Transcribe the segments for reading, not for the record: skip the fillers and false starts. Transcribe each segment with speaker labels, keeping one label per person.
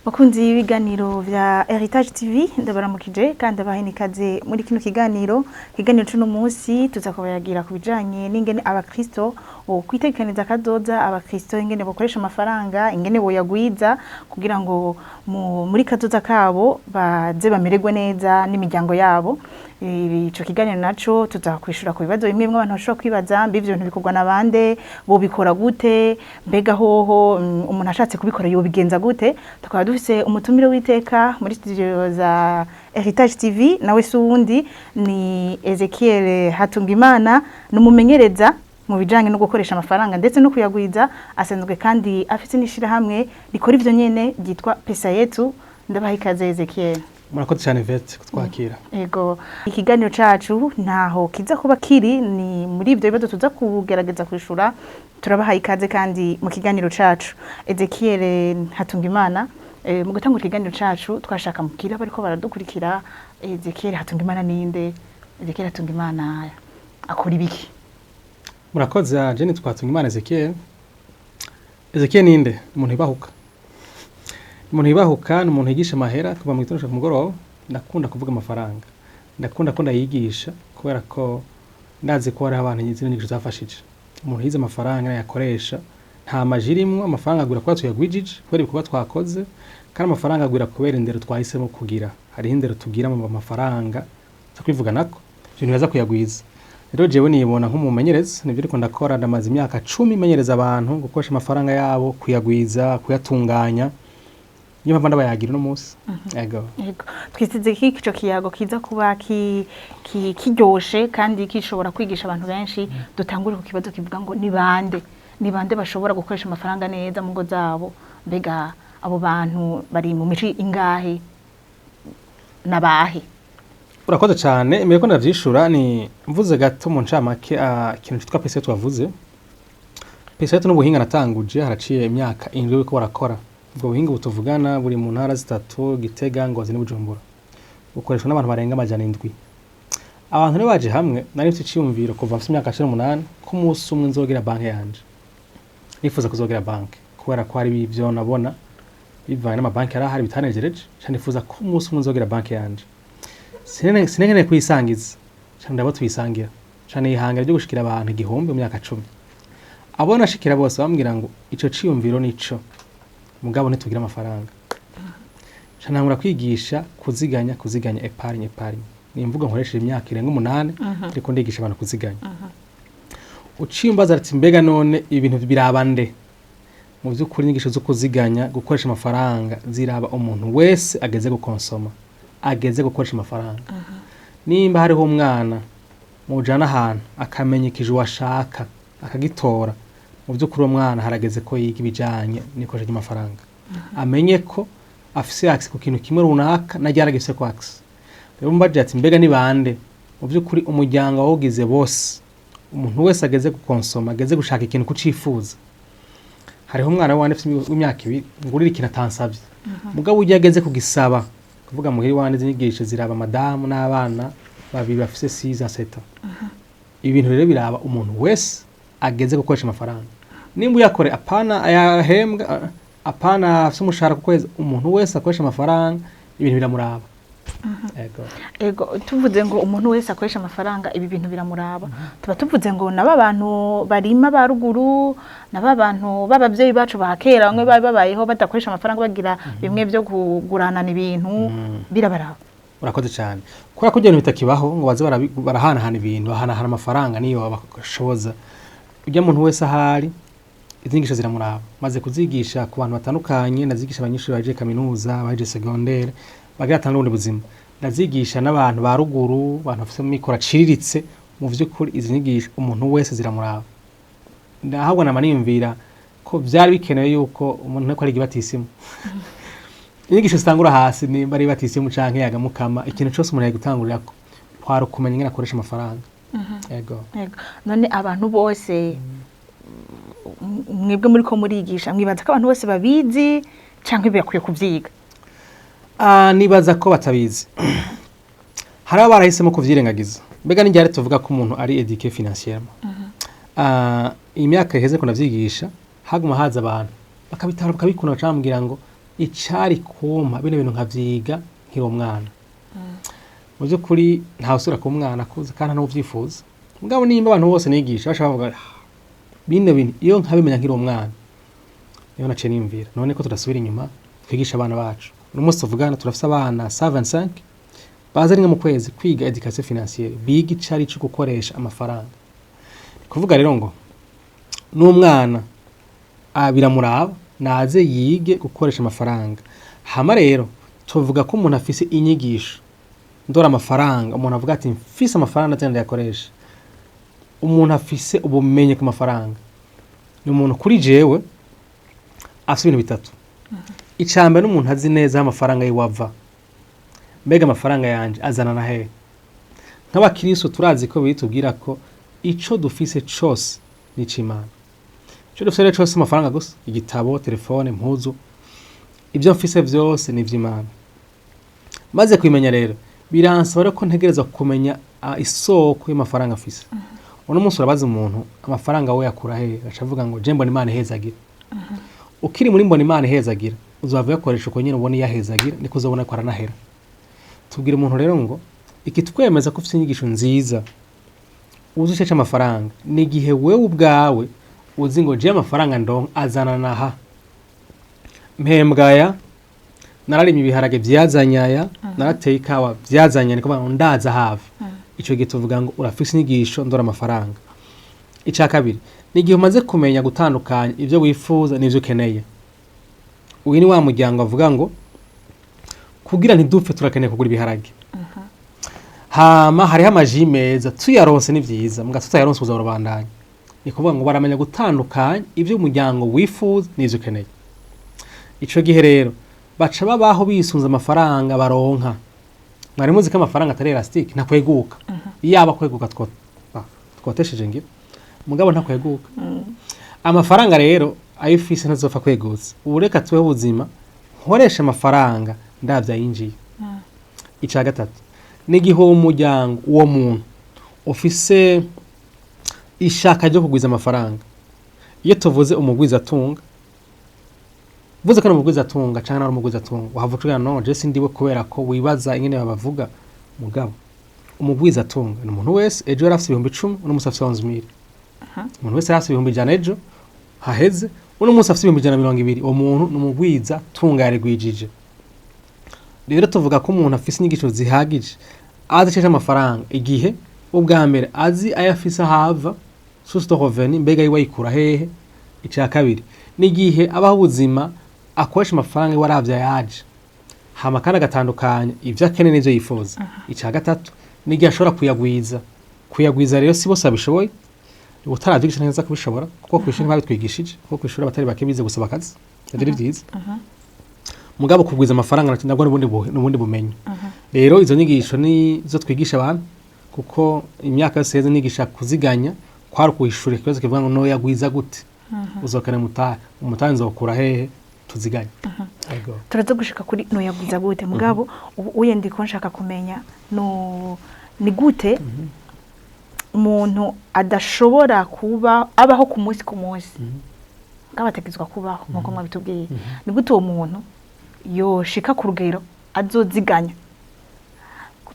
Speaker 1: Bakunzi b'ibiganiro vya Heritage TV, ndabaramukije kandi abahe n'ikaze muri kino kiganiro. Ikiganiro c'uno munsi tuza kubayagira ku bijanye n'ingene abakristo kwitegekaniza akazoza, abakristo ingene bokoresha amafaranga, ingene boyagwiza kugira ngo muri kazoza kabo baze bamererwe neza n'imiryango yabo. Ico kiganiro naco tuza kwishura ku bibazo bimwe bimwe abantu bashobora kwibaza: mbe ivyo bintu bikorwa na bande? Bobikora gute? Mbega hoho umuntu ashatse kubikora yobigenza gute? Tukaba dufise umutumire w'iteka muri studio za Heritage TV, nawe si uwundi, ni Ezekiel Hatungimana, ni umumenyereza mu bijanye no gukoresha amafaranga ndetse no kuyagwiza. Asanzwe kandi afise n'ishirahamwe rikora ivyo nyene ryitwa Pesa Yetu. Ndabaha ikaze, Ezekiel.
Speaker 2: Murakoze cyane, Vete, kutwakira.
Speaker 1: Ego, ikiganiro cacu ntaho kiza kuba kiri, ni muri ibyo bibazo tuza kugerageza kwishura. Turabahaye ikaze kandi mu kiganiro cacu. Ezekiel Hatungimana, mu gutangura ikiganiro cacu twashaka mubwira bariko baradukurikira: Ezekiel Hatungimana ninde? Ezekiel Hatungimana akora ibiki?
Speaker 2: Murakoze. Je nitwa Hatungimana Ezekiel. Ezekiel ninde? Umuntu yibahuka, umuntu yibahuka ni umuntu yigisha amahera kuva mu gitondo gushika ku mugoroba. Ndakunda kuvuga amafaranga, ndakunda ko ndayigisha kubera ko ndazi ko hariho abantu izindi nyigisho zafashije. Umuntu yize amafaranga yakoresha nta maji irimwo. Amafaranga agwira kubera tuyagwijije, kubera ibikorwa twakoze, kandi amafaranga agwira kubera indero twahisemo kugira. Hariho indero tugira mu mafaranga za kwivuga nako ibintu biza kuyagwiza. Rero jewe nibona nk'umumenyereza, nivyo ariko ndakora. Ndamaze imyaka 10 menyereza abantu gukoresha amafaranga yabo, kuyagwiza, kuyatunganya. Niyo mpamvu ndabayagira uno munsi. Ego.
Speaker 1: Yego. Twiteze ko ico kiyago kiza kuba kiryoshe kandi gishobora kwigisha abantu benshi. Dutangure ku kibazo kivuga ngo: ni bande, ni bande bashobora gukoresha amafaranga neza mu ngo zabo? Mbega abo bantu bari mu mici ingahe, nabahe?
Speaker 2: Urakoze cyane. Imbere ko ndavyishura, ni mvuze gato mu ncamake ikintu citwa Pesa twavuze. Pesa n'ubuhinga natanguje haraciye imyaka 7 buriko barakora. Ubwo buhinga butuvugana buri mu ntara zitatu: Gitega, Ngozi n'Bujumbura. Bukoreshwa n'abantu barenga 700. Abantu rero baje hamwe. Nari mfite iciyumviro kuva mfite imyaka 18 ko umunsi umwe nzogira banki yanje. Nifuza kuzogira banki kubera ko hari ivyo nabona bivanye n'amabanki yari ahari bitanejereje. Ca nifuza ko umunsi umwe nzogira banki yanje. Sinengeneye kuyisangiza cane, ndabo tuyisangira cane, ihanga ryo gushikira abantu 1000 mu myaka 10. Abo nashikira bose bambwira ngo ico ciyumviro nico, mugabo ntitugira amafaranga. Ca ntangura kwigisha kuziganya, kuziganya, épargne, épargne. Ni imvugo nkoresheje imyaka irenga 8 ariko ndigisha abantu kuziganya. Uciye umbaza ati: mbega none ibintu biraba nde? Mu by'ukuri, inyigisho zo kuziganya, gukoresha amafaranga ziraba umuntu wese ageze gukonsoma, ageze gukoresha amafaranga. Nimba hariho umwana mujana ahantu akamenya ikiju washaka akagitora, mu by'ukuri uwo mwana harageze ko yiga ibijanye n'ikoresha ry'amafaranga, amenye ko afise accès ku kintu kimwe runaka na ryaragifise ko accès. Rero mbaje ati: mbega ni bande? Mu by'ukuri umuryango wawugize bose, umuntu wese ageze gukonsoma, ageze gushaka ikintu kucifuza. Hariho umwana wanje afise w'imyaka 2, ngurira ikintu atansavye, mugabo ujya ageze kugisaba. Kuvuga muhiri wanje, inyigisho ziraba madamu n'abana babiri bafise 6 ans, 7. Ibintu rero biraba umuntu wese ageze gukoresha amafaranga, nimba uyakore apana ayahembwa, apana afise umushahara ku kwezi. Umuntu wese akoresha amafaranga, ibintu biramuraba. Ego.
Speaker 1: Ego, tuvuze ngo umuntu wese akoresha amafaranga, ibi bintu biramuraba, tuba tuvuze ngo naba bantu barima ba ruguru, naba bantu b'abavyeyi bacu ba kera, bamwe bari babayeho badakoresha amafaranga, bagira bimwe byo kuguranana ibintu, birabaraba?
Speaker 2: Urakoze cyane. Kubera ko ibyo bintu bitakibaho ngo baze barahanahana ibintu, bahanahana amafaranga niyo bashoboza. Ujya muntu wese ahari, izi nyigisho ziramuraba. Maze kuzigisha ku bantu batandukanye. Ndazigisha abanyeshuri baje kaminuza, baje secondaire, bagira atanga ubundi buzima. Ndazigisha n'abantu ba ruguru, abantu bafite amikoro aciriritse. Mu vy'ukuri izi nyigisho umuntu wese ziramuraba. Ndahabwa nama niyumvira ko vyari bikenewe yuko umuntu ariko ariga ibatisimu, inyigisho zitangura hasi, nimba ari batisimu canke yagamukama, ikintu cose umuntu yagutangurira kwari ukumenya ingene akoresha amafaranga. Ego.
Speaker 1: Ego. None abantu bose mwebwe muri ko murigisha, mwibaza ko abantu bose babizi canke birakwiye kuvyiga?
Speaker 2: Ah, nibaza ko batabizi. Hari abarahisemo kuvyirengagiza. Mbega ni ryari tuvuga ko umuntu ari éduqué financièrement? Ah, imyaka iheze ko ndavyigisha, haguma haza abantu bakabitara, bakabikunda, bacambwira ngo Icari kumpa bino bintu nkavyiga nkiri umwana. Mu by'ukuri ntawe usubira kuba umwana akuze, kandi nta n'uwuvyifuza. Mugabo nimba abantu bose nigisha bashobora bavuga: "Ah, bino bintu iyo nkabimenya nkiri umwana." Niyo naciye niyumvira none ko tudasubira inyuma twigisha abana bacu. Uno munsi tuvugana turafise abana 125 baza rimwe mu kwezi kwiga éducation financière, biga icari co gukoresha amafaranga. Ni kuvuga rero ngo n'umwana biramuraba, naze yige gukoresha amafaranga. Hama rero tuvuga ko umuntu afise inyigisho ndora amafaranga, umuntu avuga ati: "Mfise amafaranga ndetse ndayakoresha." Umuntu afise ubumenyi ku mafaranga ni umuntu kuri jewe afise ibintu bitatu. Icambere, n'umuntu azi neza aho amafaranga yiwe ava. Mbega amafaranga yanje azana na hehe? Nk'abakristo turazi ko bitubwira ko ico dufise cose ni ic'Imana. Ico dufise rero cose, amafaranga gusa, igitabo, telefone, impuzu, ibyo mfise vyose ni ivy'Imana. Maze kubimenya rero, biransaba rero ko ntegerezwa kumenya isoko y'amafaranga mfise. Uno munsi urabaza umuntu amafaranga we yakura hehe, agaca avuga ngo: "Je mbona Imana ihezagira." Ukiri muri mbona Imana ihezagira, uzava uyakoresha uko nyene ubona iyahezagira, niko uzobona ko aranahera. Tubwira umuntu rero ngo ikitwemeza ko ufite inyigisho nziza, uzi ice c'amafaranga, ni igihe wewe ubwawe uzi ngo: "Je amafaranga ndonka azana naha, mpembwaya, nararimye ibiharage vyazanye aya, narateye ikawa vyazanye." Niko ngo ndaza hafi. Ico gihe tuvuga ngo urafise inyigisho ndora amafaranga. Ica kabiri ni igihe umaze kumenya gutandukanya ivyo wifuza n'ivyo ukeneye. Uyu ni wa muryango avuga ngo: "Kugira ntidupfe turakeneye kugura ibiharage, hama hariho amaji meza, tuyaronse ni vyiza, muga tutayaronse ubuzima burabandanya." Ni kuvuga ngo baramenya gutandukanya ivyo umuryango wifuza n'ivyo ukeneye. Ico gihe rero baca babaho bisunze amafaranga baronka. Mwari muzi ko amafaranga atari élastique, ntakweguka? Iyaba kweguka twotesheje ngira, mugabo ntakweguka amafaranga. Rero ayo ufise ntazopfa kwegutsa. Ubu reka tubeho ubuzima nkoresha amafaranga ndavye ayinjiye. Ica gatatu ni igihe uwo muryango, uwo muntu ufise ishaka ryo kugwiza amafaranga. Iyo tuvuze umugwizatunga, vuze ko ari umugwizatunga canke ari umugwizatunga, wahava ucugira no je sindiwe, kubera ko wibaza ingene babavuga. Mugabo umugwizatunga ni umuntu wese ejo yari afise 10.000, uno munsi afise 11,000. Umuntu wese yari afise 100.000 ejo haheze, uno munsi afise 120,000, uwo muntu ni umugwiza tunga, yarigwijije. Rero tuvuga ko umuntu afise inyigisho zihagije, azi ico amafaranga, igihe ubwa mbere azi ayo afise ahava, source de revenu, mbega yiwe ayikura hehe. Ica kabiri ni igihe abaho ubuzima akoresha amafaranga iwe aravye ayaje, hama kandi agatandukanya ivyo akeneye n'ivyo yifuza. Ica gatatu ni igihe ashobora kuyagwiza. Kuyagwiza rero si bose babishoboye. Utaravyigisha neza kubishobora, kuko kw'ishuri ntibabitwigishije, kuko kw'ishuri abatari bake bize gusaba akazi. Ivyo ni vyiza, mugabo kugwiza amafaranga nabwo n'ubundi bumenyi. Rero izo nyigisho nizo twigisha abantu, kuko imyaka yose heze nigisha kuziganya kwari ukuhishura ikibazo kivuga ngo: "Noyagwiza gute?" Uzokane mutahe, umutahe nzokura hehe? Tuziganye. Ego.
Speaker 1: Turaza gushika kuri noyagwiza gute, mugabo ubu uye ndiko nshaka kumenya no ni gute umuntu adashobora kuba abaho ku munsi ku munsi, ngabo ategerezwa kubaho nkuko mwabitubwiye. Ni gute uwo muntu yoshika ku rugero azoziganya?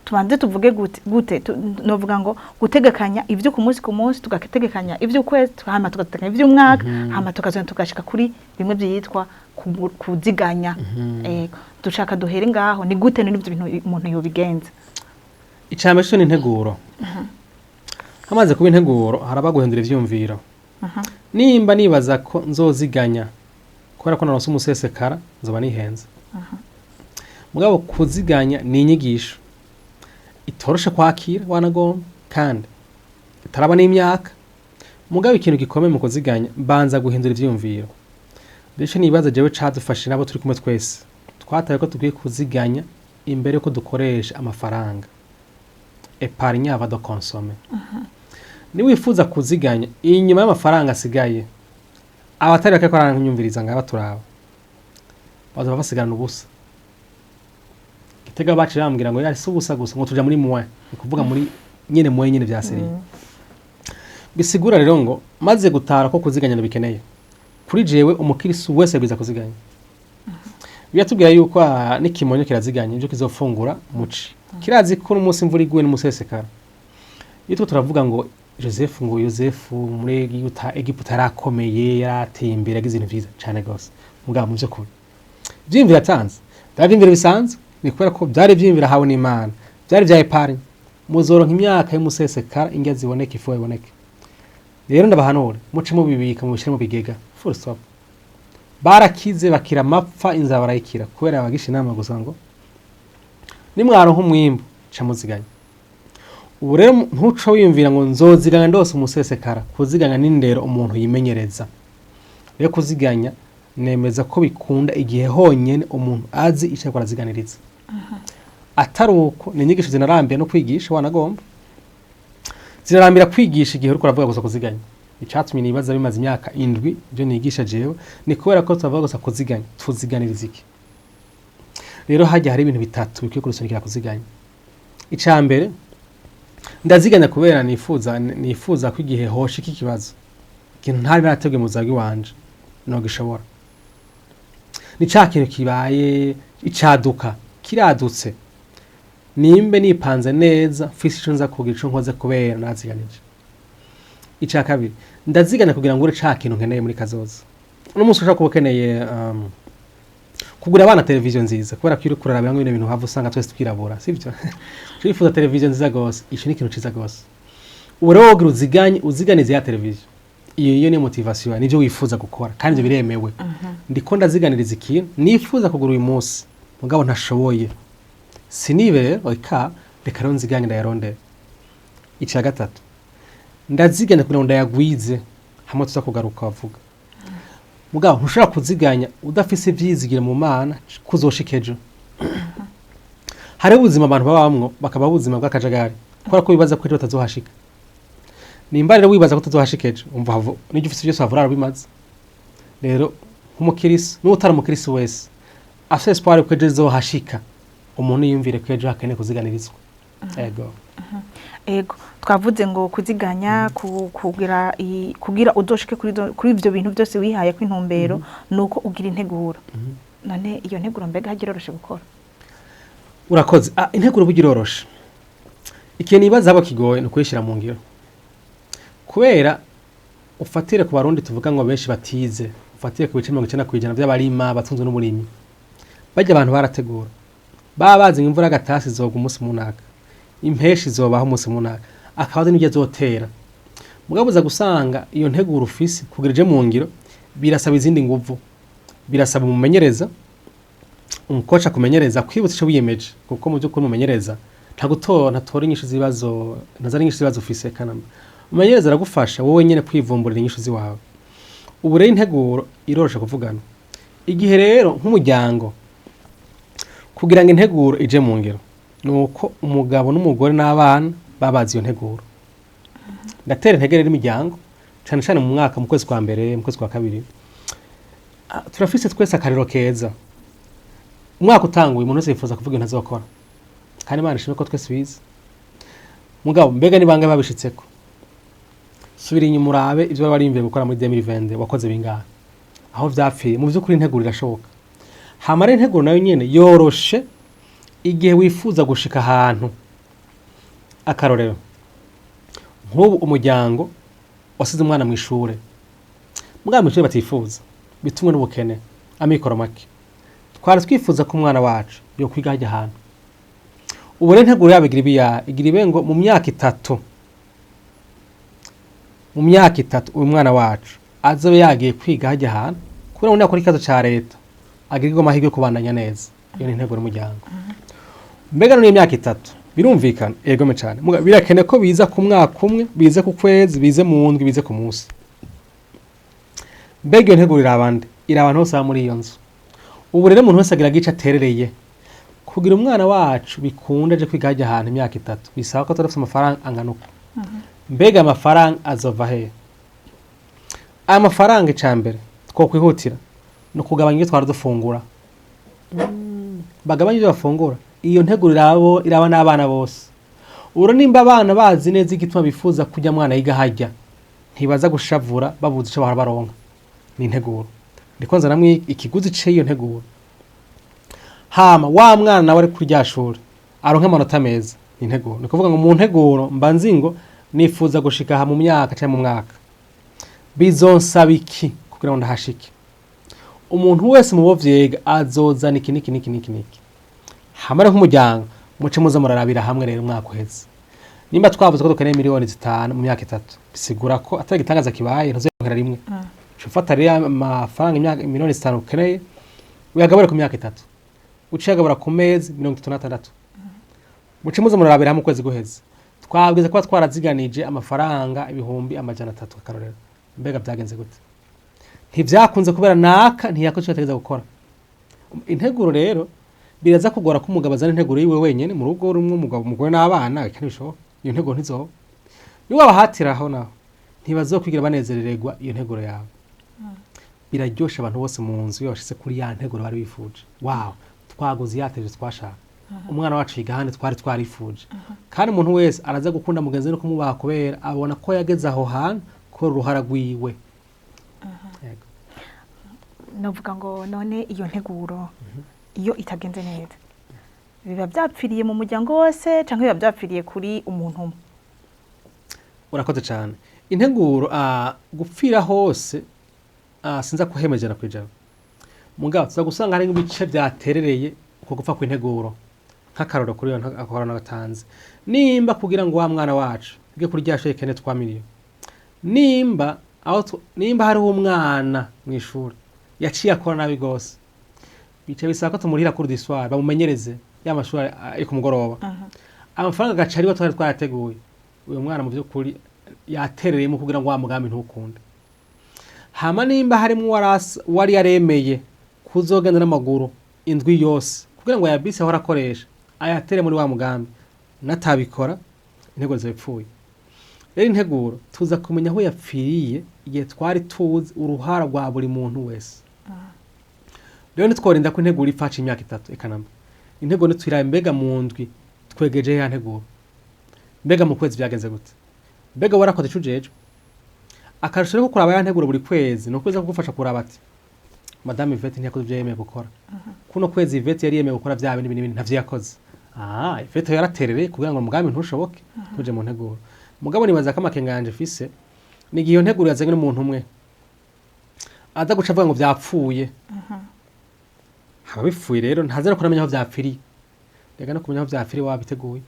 Speaker 1: Tubanze tuvuge gute gute novuga ngo gutegekanya ibyo ku munsi ku munsi, tugategekanya iby'ukwezi, hama tugategekanya iby'umwaka, hama tukazona tugashika kuri bimwe byitwa kuziganya. Dushaka duhere ngaho: ni gute n'ibyo bintu umuntu yobigenza?
Speaker 2: Icambere cyo ni integuro. Hamaze kuba integuro, haraba guhindura ivyumviro. Nimba nibaza ko nzoziganya kubera ko naronse umusesekara, nzoba nihenze. Mugabo kuziganya ni inyigisho itoroshe kwakira wanagomba, kandi itaraba n'imyaka. Mugabo ikintu gikomeye mu kuziganya, mbanza guhindura ivyumviro. Rero nibaza jewe cadufashije nabo turi kumwe twese, twataye ko dukwiye kuziganya imbere yuko dukoresha amafaranga, épargne avant de consommer. Niwifuza kuziganya inyuma y'amafaranga asigaye, abatari bake ko aranyumviriza ngaba turaba bazoba basigarana ubusa. Gitega baciye bambwira ngo yari si ubusa gusa, ngo tuja muri moins, ni kuvuga muri nyene moins nyene vya sérieux. Bisigura rero ngo maze gutara ko kuziganya bikeneye, kuri jewe umukirisu wese yabwiza kuziganya. Biratubwira yuko n'ikimonyo kiraziganya ibyo kizofungura muci. Kirazi ko n'umunsi imvura iguye n'umusesekara. Iyo turiko turavuga ngo Joseph, ngo Yosefu muri Egiputa yarakomeye, yarateye imbere, yagize ibintu vyiza cane gose. Mugabo mu vy'ukuri ivyiyumviro yatanze byari ivyiyumviro bisanzwe, ni kubera ko byari ivyiyumviro ahawe n'Imana, byari vya épargne. Muzoronka imyaka y'umusesekara, indya ziboneke, ifu iboneke. Rero ndabahanure muce mubibika, mubishire mu bigega, full stop. Barakize, bakira amapfa, inzara barayikira kubera abagisha inama gusa ngo nimwaronka umwimbu ca muziganya. Ubu rero ntuco wiyumvira ngo nzoziganya ndose umusesekara. Kuziganya n'indero umuntu yimenyereza. Rero kuziganya nemeza ko bikunda igihe honyene umuntu azi ico ariko araziganiriza. Atari uko, ni inyigisho zinarambiye no kwigisha, wanagomba zirarambira kwigisha igihe uriko uravuga gusa kuziganya. Icatumye nibaza bimaze imyaka 7 ibyo nigisha jewe ni kubera ko turavuga gusa kuziganya. Tuziganiriza iki? Rero hajya hari ibintu bitatu bikwiye kurusunikira kuziganya. Ica mbere, ndaziganya kubera nifuza ko igihe hosha iki kibazo, ikintu ntari narateguye mu buzima bw'iwanje, nogishobora. Ni ca kintu kibaye icaduka, kiradutse, nimbe nipanze neza, mfise ico nza kugira, ico nkoze kubera naziganije. Ica kabiri, ndaziganya kugira ngo ure ca kintu nkeneye muri kazoza. Uno munsi ushobora kuba ukeneye kugura abana televiziyo nziza, kubera ko iyo uriko uraraba bino bintu hava usanga twese twirabura, sivyo? Wifuza televiziyo nziza gose, ico ni ikintu ciza gose. Ubu rero wogira uziganye, uziganize ya televiziyo. Iyo ni motivation, nivyo wifuza gukora, kandi ivyo biremewe. Ndiko ndaziganiriza ikintu nifuza kugura uyu munsi, mugabo ntashoboye, sinibe rero, eka reka rero nziganye ndayarondera. Ica gatatu, ndaziganya kugira ngo ndayagwize, hamwe tuza kugaruka bavuga. Mugabo ntushobora kuziganya udafise ivyizigiro mu Mana kuzoshika ejo. Hariho ubuzima abantu babamwo, bakaba ubuzima bw'akajagari kubera ko bibaza ko ejo batazohashika. Nimba rero wibaza ko utazohashika ejo, umva n'ivyo ufise vyose wavura bimaze. Rero nk'umukirisi n'utari umukirisi wese afise espoir ko ejo izohashika, umuntu yiyumvire ko ejo hakeneye kuziganirizwa. Ego.
Speaker 1: Ego, twavuze ngo kuziganya kugira uzoshike kuri ivyo bintu byose wihaye ko intumbero, nuko ugira integuro. None iyo nteguro mbega hagira iroroshe gukora?
Speaker 2: Urakoze. Integuro burya iroroshe. Ikintu nibaza abo kigoye ni ukuyishyira mu ngiro, kubera ufatire ku Barundi tuvuga ngo benshi batize, ufatire ku bice 90% by'abarima batunzwe n'uburimyi. Bajya abantu barategura, baba bazi ngo imvura y'agatasi izogwa umunsi munaka, impeshi izobaho umunsi munaka, akaba azi n'ibyo azotera. Mugabo uza gusanga iyo nteguro ufise kugira ije mu ngiro birasaba izindi nguvu, birasaba umumenyereza, umukoca akumenyereza, kwibutsa ico wiyemeje, kuko mu by'ukuri umumenyereza ntagutora, ntatora inyishu z'ibibazo, ntazana inyishu z'ibibazo ufise kanamba. Umumenyereza aragufasha wowe nyene kwivumburira inyishu ziwawe. Ubu rero integuro iroroshe kuvugana. Igihe rero nk'umuryango, kugira ngo integuro ije mu ngiro, nuko umugabo n'umugore n'abana babazi iyo nteguro. Ndatera intege rero imiryango, cane cane mu mwaka, mu kwezi kwa mbere, mu kwezi kwa kabiri. Turafise twese akarero keza. Umwaka utanguye, umuntu wese yifuza kuvuga ibintu azokora, kandi Imana ishimwe ko twese bize. Mugabo mbega ni bangahe babishitseko? Subira inyuma urabe ivyo wari wariyumviye gukora muri 2020, wakoze bingahe, aho vyapfiye. Mu vy'ukuri integuro irashoboka. Hama rero integuro nayo nyene yoroshe igihe wifuza gushika ahantu. Akarorero, nk'ubu umuryango wasize umwana mw'ishure, mugabo mw'ishure batifuza, bitumwe n'ubukene, amikoro make. Twari twifuza ko umwana wacu yokwiga hajya ahantu. Ubu rero integuro yabo igira ibiya, igira ibe ngo mu myaka 3 uyu mwana wacu azobe yagiye kwiga hajya ahantu, kubera ngo nakora ikibazo ca leta agirirwe amahirwe yo kubandanya neza. Iyo ni intego y'umuryango. Mbega none imyaka 3 birumvikana? Egome cane. Muga birakenewe ko biza ku mwaka umwe, bize ku kwezi, bize mu ndwi, bize ku munsi. Mbega iyo nteguro irabande, iri abantu bose baba muri iyo nzu. Ubu rero umuntu wese agira ico aterereye kugira umwana wacu bikunde aje kwiga hajya ahantu imyaka 3, bisaba ko turafise amafaranga angana uko. Mbega amafaranga azova hehe? Aya mafaranga, ica mbere twokwihutira ni ukugabanya ibyo twara dufungura. Bagabanya ibyo bafungura. Iyo nteguro irabo, iraba n'abana bose. Uro nimba abana bazi neza igituma bifuza kurya mwana yiga hajya, ntibaza gushavura babuze ico bahora baronka. Ni integuro. Ndiko nzanamwo ikiguzi c'iyo nteguro. Hama wa mwana nawe ari kuri rya shuri aronke amanota meza, ni integuro. Ni ukuvuga ngo mu nteguro mba nzi ngo nifuza gushika aha mu myaka canke mu mwaka, bizonsaba iki kugira ngo ndahashike? Umuntu wese mu bo vyega azozana iki niki niki niki niki. Hama rero nk'umuryango muce muza murarabira hamwe rero umwaka uheze. Nimba twavuze ko dukeneye miliyoni 5 mu myaka 3, bisigura ko atari igitangaza kibaye, ntuzonkera rimwe. Uca ufata rero amafaranga imyaka miliyoni 5 ukeneye, uyagabure ku myaka 3, uciye uyagabura ku mezi 36. Muce muza murarabira hamwe ukwezi guheze. Twabwize kuba twaraziganije amafaranga 300,000, akarorero. Mbega byagenze gute? Ntivyakunze kubera naka ntiyakoze ico yategereza gukora. Integuro rero biraza kugora ko umugabo azana integuro yiwe wenyene mu rugo rumwe, umugabo, umugore n'abana, eka ntibishoboka. Iyo nteguro ntizoba. Niwe wabahatiraho naho ntibazokwigira banezerererwa iyo nteguro yawe. Biraryosha abantu bose mu nzu iyo bashitse kuri ya nteguro bari bifuje. Wow, twaguze ya televiziyo twashaka, umwana wacu yiga ahandi twari twarifuje. Kandi umuntu wese araza gukunda mugenzi we no kumwubaha kubera abona ko yageze aho hantu kubera uruhara rwiwe. Yego.
Speaker 1: Novuga ngo none iyo nteguro iyo itagenze neza, biba byapfiriye mu muryango wose canke biba byapfiriye kuri umuntu umwe?
Speaker 2: Urakoze cyane. Integuro gupfira hose, sinza kuhema 100%, mugabo tuza gusanga hari ibice byaterereye uko gupfa kw'integuro. Nk'akarorero kuri iyo ako natanze, nimba kugira ngo wa mwana wacu ige kuri rya shuri kene twa miliyoni, nimba aho nimba hariho umwana mu ishuri yaciye akora nabi gose, bica bisaba ko tumurihira cours du soir, bamumenyereze ya mashuri ari ku mugoroba, amafaranga agaca ariwe twari twarateguye. Uyu mwana mu by'ukuri yaterereyemo kugira ngo wa mugambi ntukunde. Hama nimba harimo uwari yaremeye kuzogenda n'amaguru indwi yose kugira ngo aya bisi ahora akoresha ayatere muri wa mugambi, natabikora intego zipfuye. Rero integuro tuza kumenya aho yapfiriye igihe twari tuzi uruhara rwa buri muntu wese. Rero ntitworinda ko integuro ipfa haciye imyaka 3, eka namba. Intego ntitwirabe mbega mu ndwi twegeje ya nteguro, mbega mu kwezi byagenze gute, mbega warakoze ico ujejwe. Akarusho rero ko kuraba ya nteguro buri kwezi ni ukwezi kugufasha kuraba ati Madame Yvette ntiyakoze ivyo yemeye gukora kuno kwezi, Yvette yari yemeye gukora vya bindi n'ibindi ntavyo yakoze. Yvette yaraterereye kugira ngo umugambi ntushoboke, tuje mu nteguro. Mugabo nibaza ko amakenga yanje mfise ni igihe iyo nteguro yazanye n'umuntu umwe aza guca avuga ngo vyapfuye, haba bipfuye rero ntaza no kunamenya aho vyapfiriye. Rega no kumenya aho vyapfiriye wabiteguye,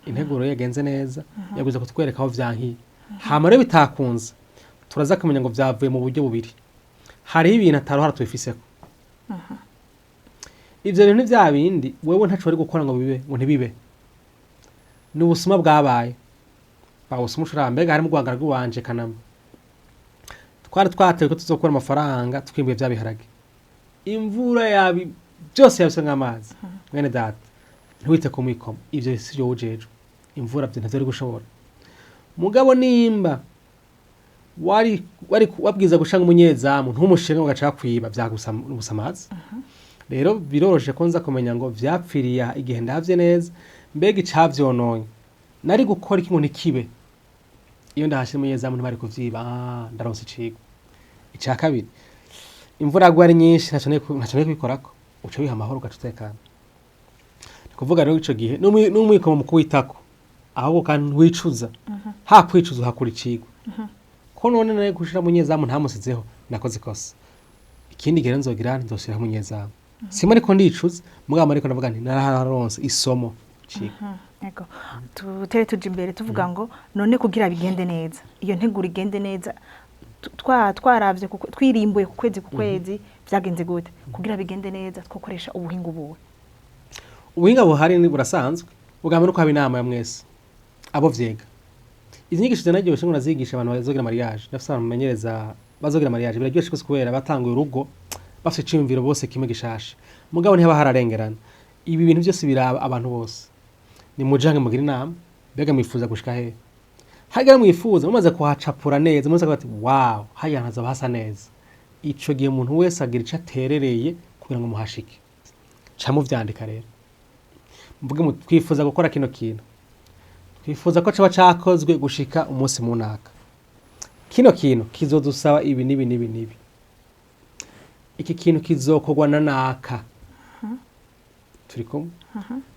Speaker 2: integuro yagenze neza yaguze kutwereka aho vyankiye. Hama rero bitakunze, turaza kumenya ngo vyavuye mu buryo bubiri. Hariho ibintu ataruhara tubifiseko, ivyo bintu ni vya bindi wewe ntaco wari gukora ngo bibe, ngo ntibibe, ni ubusuma bwabaye bawusuma ushura. Mbega harimo urwangara rw'iwanje kanama, twari twatewe ko tuzokura amafaranga twimbuye vya biharage, imvura yabi byose yabise nk'amazi. Mwene data, ntiwite ku mwikomo, ivyo si vyo ujejwe, imvura vyo ntavyo gushobora. Mugabo nimba wari wari wabwiza gushanga umunyezamu ntumushinga ngo gaca kwiba, vyagusamaza. Rero biroroshe ko nza kumenya ngo vyapfiriye aha igihe ndavye neza mbega icavyononye nari gukora iki ngo ntikibe. Iyo ndahashira umunyezamu ntibari kuvyiba. Ndaronse icigwa. Ica kabiri, imvura yagwa ari nyinshi, ntaco nari kubikorako, uca wiha amahoro ugaca utekana. Ni kuvuga rero ico gihe n'umwikomo mu kuwitako, ahubwo kandi ntiwicuza, ha kwicuza uhakura icigwa ko none nari gushira umunyezamu ntamusizeho, nakoze ikosa. Ikindi gihe nzogira nzoshiraho umunyezamu, sima ariko ndicuza, mugabo ariko ndavuga nti naraharonse isomo, icigwa.
Speaker 1: Yego, tutere tuja imbere tuvuga ngo none kugira bigende neza, iyo nteguro igende neza, twaravye twirimbuye ku kwezi ku kwezi vyagenze gute, kugira bigende neza twokoresha ubuhinga ubuhe?
Speaker 2: Ubuhinga buhari ni burasanzwe. Bwa mbere nuko haba inama ya mwese abo vyega. Izi nyigisho zanaryoshe ngo nazigisha abantu bazogira mariage. Ndafise abantu bamenyereza bazogira mariage, biraryoshe gose kubera batanguye urugo bafise iciyumviro bose kimwe gishasha, mugabo ntihaba hararengerana. Ibi bintu byose biraba abantu bose. Ni mujange mugira inama, mbega mwifuza gushika hehe? Hagera mwifuza mumaze kuhacapura neza, mumaze kuvuga ati wow, hariya hantu hazoba hasa neza. Ico gihe umuntu wese agira ico aterereye kugira ngo muhashike. Ca muvyandika rero, mvuge muti twifuza gukora kino kintu, twifuza ko coba cakozwe gushika umunsi munaka, kino kintu kizodusaba ibi n'ibi n'ibi n'ibi, iki kintu kizokorwa na naka. Turi kumwe?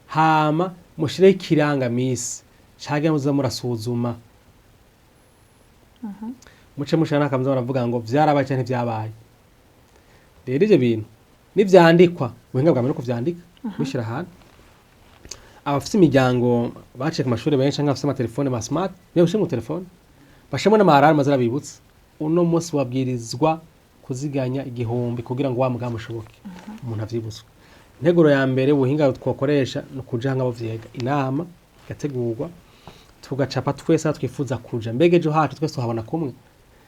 Speaker 2: Hama mushireho ikirangamisi canke muze murasuzuma, muce mushira n'akamuza baravuga ngo vyarabaye canke ntivyabaye. Rero ivyo bintu nivyandikwa, ubuhinga bwa mbere no kuvyandika, kubishira ahantu. Abafise imiryango baciye ku mashuri benshi canke bafise amatelefone ma smart, niyo bashire mu telefone, bashiremo n'ama alarme azarabibutsa: uno munsi wabwirizwa kuziganya 1000 kugira ngo wa mugambi ushoboke. Umuntu avyibutswe. Integuro ya mbere, ubuhinga twokoresha ni ukuja nk'abo vyiga, inama igategurwa, tugacapa twese aho twifuza kuja. Mbega ejo hacu twese tuhabona kumwe?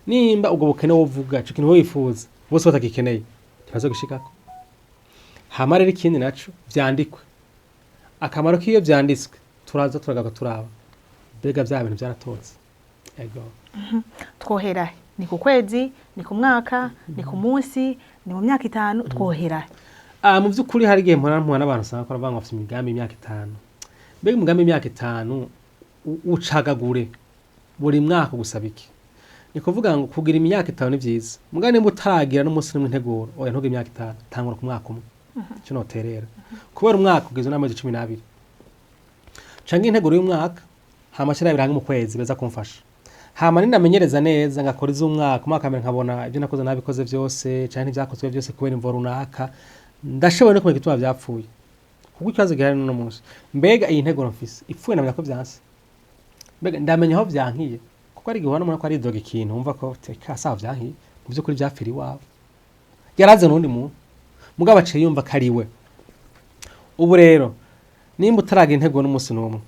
Speaker 2: Nimba ubwo bukene wovuga, ico kintu wifuza, bose batagikeneye, ntibazogushikako. Hama rero ikindi naco, vyandikwe. Akamaro k'iyo vyanditswe, turaza turagaruka turaba mbega vya bintu vyaratotse. Ego.
Speaker 1: Twohera he? Ni ku kwezi, ni ku mwaka, ni ku munsi, ni mu myaka 5? Twohera he?
Speaker 2: Ah, mu vy'ukuri hari igihe mpora n'abantu usanga ko baravuga ngo bafise imigambi y'imyaka 5. Mbega umugambi w'imyaka 5 ucagagure buri mwaka ugusaba iki? Ni kuvuga ngo kugira imyaka 5 ni vyiza, mugabo nimba utaragira n'umunsi n'umwe integuro, oya, ntugire imyaka 5, tangura ku mwaka umwe. Ico noterera, kubera umwaka ugizwe n'amezi 12, canke integuro y'umwaka, hama nshira birange mu kwezi beza kumfasha, hama ninamenyereza neza ngakora iz'umwaka, umwaka mbere nkabona ibyo nakoze nabikoze vyose canke ntivyakozwe vyose kubera imvo runaka, ndashoboye no kumenya igituma vyapfuye. Kuko ikibazo gihari n'uno munsi, mbega iyi nteguro mfise ipfuye ndamenya ko vyanse? Mbega ndamenya aho vyankiye? Kuko ari igihe ubona umuntu ko aridoga ikintu, wumva ko teka sawa vyankiye, mu vy'ukuri vyapfira iwawe, yaraze n'uwundi muntu, mugabo aciye yumva ko ari we. Ubu rero nimba utaragira integuro n'umunsi n'umwe,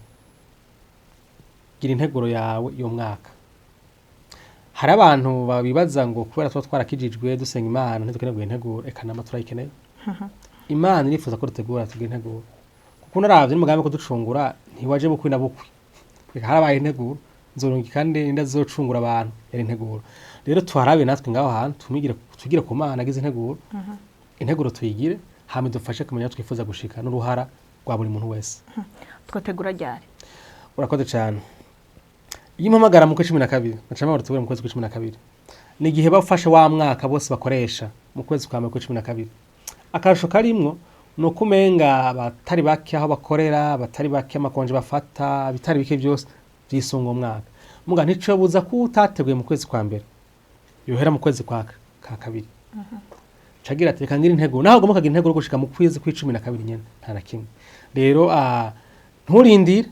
Speaker 2: gira integuro yawe y'umwaka. Hari abantu babibaza ngo kubera tuba twarakijijwe dusenga Imana ntidukeneye kugira integuro. Eka nama, turayikeneye. Imana irifuza ko dutegura, tugira integuro, kuko unaravye n'umugambi wo kuducungura ntiwaje bukwi na bukwi. Reka harabaye integuro, nzorungi kandi inda zizocungura abantu yari integuro. Rero tuharabe natwe ngaho hantu, tumigire, tugire ku Mana agize integuro. Integuro tuyigire, hama idufashe kumenya aho twifuza gushika n'uruhara rwa buri muntu wese.
Speaker 1: Twotegura ryari?
Speaker 2: Urakoze cyane. Iyo impamagara mu kwezi 12, baca bamara tubure mu kwezi kwa 12, ni igihe bafashe wa mwaka bose bakoresha mu kwezi kwa mbere kwa 12. Akarusho karimwo ni uko umenga abatari bake aho bakorera, abatari bake amakonje bafata, bitari bike byose vyisunga uwo mwaka. Muga nticobuza ko utateguye mu kwezi kwa mbere yohera mu kwezi ka kabiri, cagira ati reka ngira intego, naho ugomba ukagira intego yo gushika mu kwezi kw'icumi na kabiri nyene, nta na kimwe. Rero nturindire,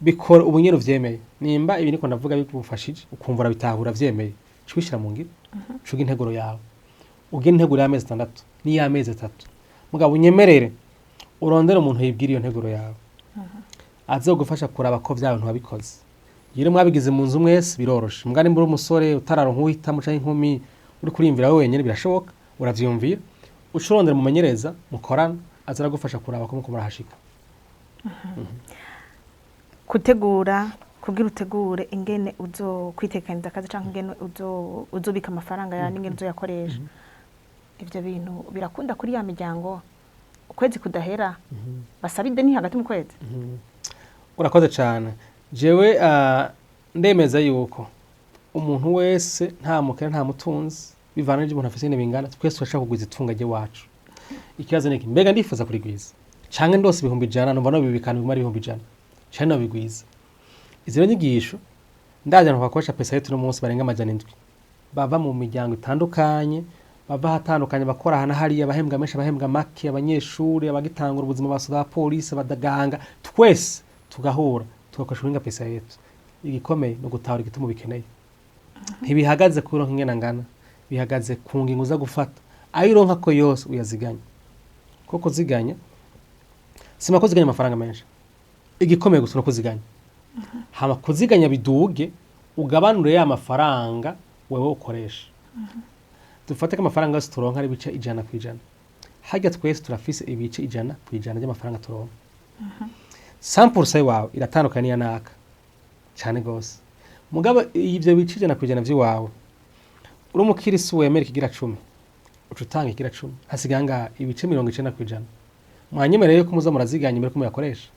Speaker 2: bikora ubu nyene uvyemeye. Nimba ibi niko ndavuga bigufashije, ukumva urabitahura, vyemeye, ca ubishira mu ngiro, ca ugira integuro yawe, ugira integuro y'amezi 6 n'iy'amezi 3. Mugabo unyemerere urondere umuntu yibwira iyo nteguro yawe, azogufasha kuraba ko vya bintu wabikoze. Iyo mwabigize mu nzu mwese biroroshe, mugabo nimba uri umusore utararonka uwuhitamo canke inkumi, uri kuriyumvira wowe wenyene, birashoboka uravyiyumvira, uca urondera umumenyereza mukorana, aza aragufasha kuraba ko muko murahashika.
Speaker 1: Kutegura, kugira utegure ingene uzo kwitekaniza akazi canke ingene uzo uzobika amafaranga yawe n'ingene uzoyakoresha, ivyo bintu birakunda kuri ya miryango ukwezi kudahera, basaba ideni hagati mu kwezi?
Speaker 2: Urakoze cyane. Jewe ndemeza yuko umuntu wese, nta mukene nta mutunzi, bivana n'ibyo umuntu afise ingene bingana, twese turashaka kugwiza itunga ry'iwacu. Ikibazo ni iki: mbega ndifuza kurigwiza canke ndose 100,000 numva nobibikana biguma ari 100,000, canke nobigwiza? Izi rero nyigisho ndazi abantu bakoresha pesa yetu uno munsi barenga 700, bava mu miryango itandukanye, bava ahatandukanye, bakora aha na hariya, abahembwa menshi, abahembwa make, abanyeshuri, abagitangura ubuzima, basoda, abapolisi, abaganga, twese tugahura tugakoresha ubuhinga pesa yetu. Igikomeye ni ugutahura igituma ubikeneye. Ntibihagaze ku uronka ingene angana, bihagaze ku ngingo uza gufata. Ayo uronka ko yose uyaziganya, kuko kuziganya sima kuziganya amafaranga menshi, igikomeye gusa no kuziganya. Hama kuziganya biduge, ugabanure ya mafaranga wewe ukoresha. Dufate ko amafaranga yose turonka ari ibice 100%. Harya twese turafise ibice 100% by'amafaranga turonka. 100% iwawe iratandukanye n'iya naka cane gose. Mugabo ivyo bice 100% vy'iwawe, uri umukirisi wemera ikigira cumi, uca utanga ikigira cumi, hasigaye ngaha ibice 90%. Mwanyemereye yuko muza muraziganya imbere ko muyakoresha.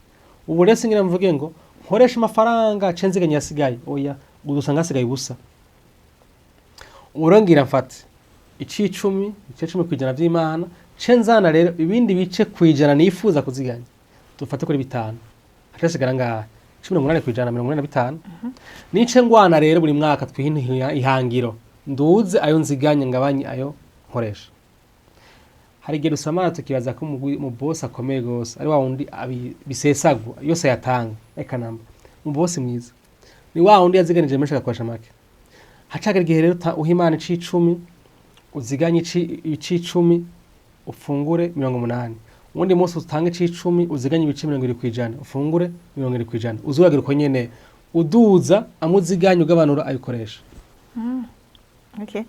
Speaker 2: Ubu rero singira mvuge ngo nkoresha amafaranga ce nziganya yasigaye, oya, udusanga hasigaye ubusa. Ubu rero ngira mfate icicumi, ibice 10% vy'Imana. Ce nzana rero ibindi bice kwijana nifuza kuziganya, dufate kuri 5, hacasigara ngaha 18%, 85. Nice ngwana rero buri mwaka twiha ihangiro, nduze ayo nziganya, ngabanye ayo nkoresha. Hari igihe dusamara tukibaza ko mu boss akomeye gose ari wa wundi bisesagwa yose yatanga. Eka namba, mu boss mwiza ni wa wundi yaziganije menshi agakoresha make. Hacagera igihe rero uha Imana icicumi, uziganye icicumi, ufungure 80. Uwundi munsi utange icicumi, uziganye ibice 70%, ufungure 70%. Uzuragira uko nyene, uduza amuziganye, ugabanura ayikoresha.
Speaker 1: Okay.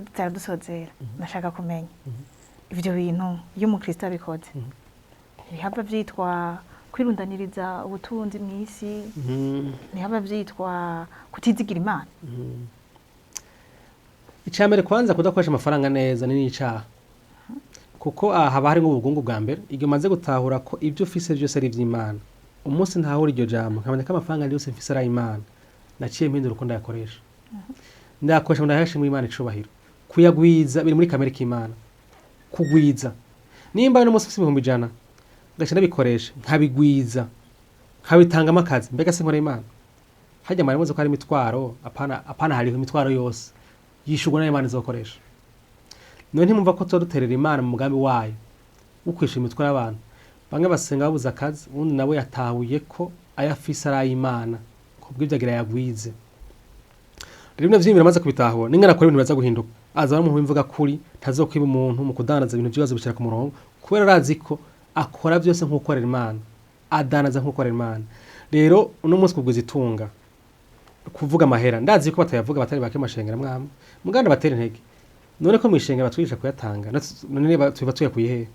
Speaker 1: Tutara dusozera, ndashaka kumenya ivyo bintu iyo umukristo abikoze ntibihava vyitwa kwirundaniriza ubutunzi mw'isi, ntihava vyitwa kutizigira Imana?
Speaker 2: Icambere, kwanza kudakoresha amafaranga neza ni n'icaha, kuko aha haba harimo ubugungu bwa mbere. Igihe umaze gutahura ko ibyo ufise byose ari ivy'Imana, umunsi ntahura iryo jambo nkamenya ko amafaranga yose mfise ari ay'Imana, naciye mpindura uko ndayakoresha. Ndayakoresha ngo ndayaheshe Imana icubahiro. Kuyagwiza biri muri kamere k'Imana. Kugwiza, nimba uno munsi ufise 100,000, ngaca ndabikoresha nkabigwiza, nkabitangamo akazi, mbega se nkora Imana? Harya mwari muzi ko hari imitwaro? Apana, apana, hariho imitwaro yose yishurwa n'ayo Imana izokoresha. None ntimumva ko tuba duterera Imana mu mugambi wayo wo kwishura imitwaro y'abantu? Bamwe basenga babuze akazi, uwundi nawe yatahuye ko ayo afise ari ay'Imana, kubw'ivyo agira yagwize. Rero bino vyiyumviro amaze kubitahura, n'ingene akora ibintu biza guhinduka, aza ari umuntu w'imvuga kuri, ntazokwiba umuntu. Mu kudandaza ibintu vyiwe azobishira ku murongo, kubera arazi ko akora vyose nk'ukorera Imana, adandaza nk'ukorera Imana. Rero uno munsi kugwiza itunga, kuvuga amahera, ndazi ko batayavuga batari bake mu mashengero mwamwe, muganda batera intege. None ko mw'ishengero batwigisha kuyatanga, none tuba tuyakuye hehe?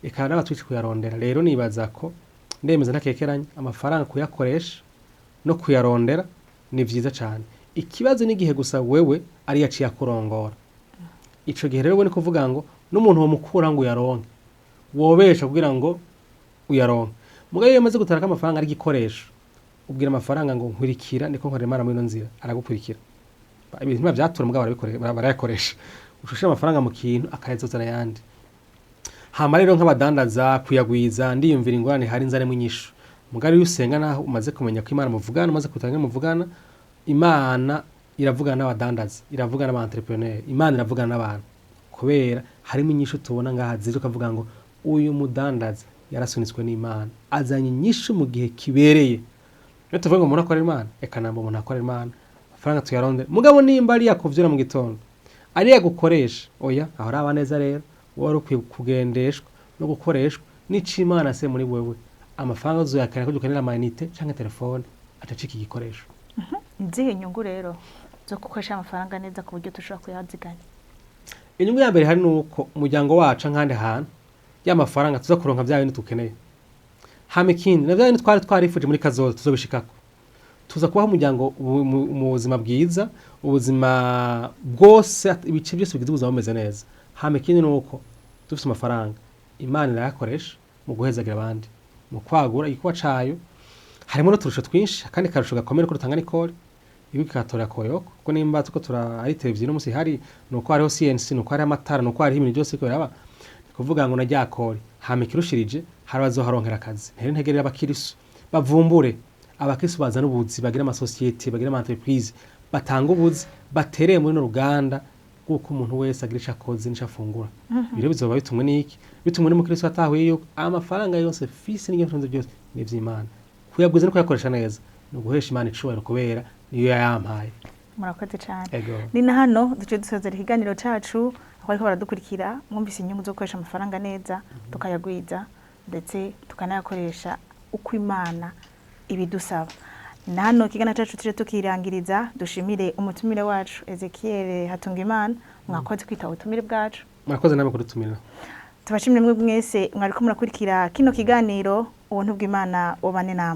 Speaker 2: Eka n'abatwigisha kuyarondera. Rero nibaza ko ndemeza ntakekeranya, amafaranga kuyakoresha no kuyarondera ni vyiza cane. Ikibazo n'igihe gusa wewe ari yaciye akurongora. Ico gihe rero we ni kuvuga ngo n'umuntu womukura ngo uyaronke, wobesha kugira ngo uyaronke. Mugabo iyo umaze gutara ko amafaranga ari igikoresho, ubwira amafaranga ngo nkurikira, niko nkorera Imana muri ino nzira, aragukurikira. Ibintu ntiba vyatura, mugabo barayakoresha. Ushushe amafaranga mu kintu akayazozana ayandi. Hama rero nk'abadandaza kuyagwiza, ndiyumvira ingorane hari nzaremwo inyishu. Mugabo iyo usenga, naho umaze kumenya ko Imana muvugana, umaze kutanga muvugana, Imana iravugana n'abadandaza, iravugana n'aba entrepreneur, Imana iravugana n'abantu, kubera harimo inyishu tubona ngaha zije ukavuga ngo uyu mudandaza yarasunitswe n'Imana, azanye inyishu mu gihe kibereye. Iyo tuvuga ngo umuntu akorera Imana, eka namba, umuntu akorera Imana, amafaranga tuyarondere. Mugabo nimba ari yakuvyura mu gitondo, ari yagukoresha, oya, aho araba neza. Rero wowe wari ukwiye kugendeshwa no gukoreshwa n'ico Imana se muri wewe. Amafaranga uzoyakenera ko ukenera amayinite canke telefone, acacika igikoresho.
Speaker 1: Izihe nyungu rero zo gukoresha amafaranga neza ku buryo dushobora kuyaziganya?
Speaker 2: Inyungu ya mbere hari nuko umuryango wacu nk'ahandi hantu ya mafaranga tuza kuronka vya bintu dukeneye. Hama ikindi, na vya bintu twari twarifuje muri kazoza tuzobishikako. Tuza kubaho umuryango mu buzima bwiza, ubuzima bwose, ibice byose bigize ubuzima bumeze neza. Hama ikindi nuko dufise amafaranga, Imana irayakoresha mu guhezagira abandi, mu kwagura igikorwa cayo. Harimo n'uturusho twinshi. Akandi karusho gakomeye ko dutanga n'ikori, ibi bikatora koyoko, kuko nimba tuko tura ari televiziyo n'umunsi hari, nuko hariho CNC, nuko hariho amatara, nuko hariho ibintu byose biraba, ni kuvuga ngo na rya kori. Hama ikirushirije, hari abazoharonkera akazi. Ntere ntegerera abakirisu bavumbure, abakirisu bazana ubuzi, bagira amasosiyete, bagira ama entreprise, batanga ubuzi, batereye muri no ruganda kuko umuntu wese agira ico akoze n'ico afungura. Ibiro bizoba bitumwe n'iki? Bitumwe n'umukristo atahuye yuko amafaranga yose fise n'ibyo byose ni ivy'Imana. Kuyagwiza no kuyakoresha neza ni uguhesha Imana icubahiro, kubera niyo yayampaye.
Speaker 1: Murakoze cyane.
Speaker 2: Ego.
Speaker 1: Ni na hano duce dusozera ikiganiro cacu. Aho ariko baradukurikira, mwumvise inyungu zo gukoresha amafaranga neza, tukayagwiza ndetse tukanayakoresha uko Imana ibidusaba. Ni na hano ikiganiro cacu tuje tukirangiriza. Dushimire umutumire wacu Ezekiel Hatungimana, mwakoze kwitaba ubutumire bwacu.
Speaker 2: Murakoze namwe kudutumira.
Speaker 1: Tubashimire mwe mwese mwariko murakurikira kino kiganiro. Ubuntu bw'Imana bubane namwe.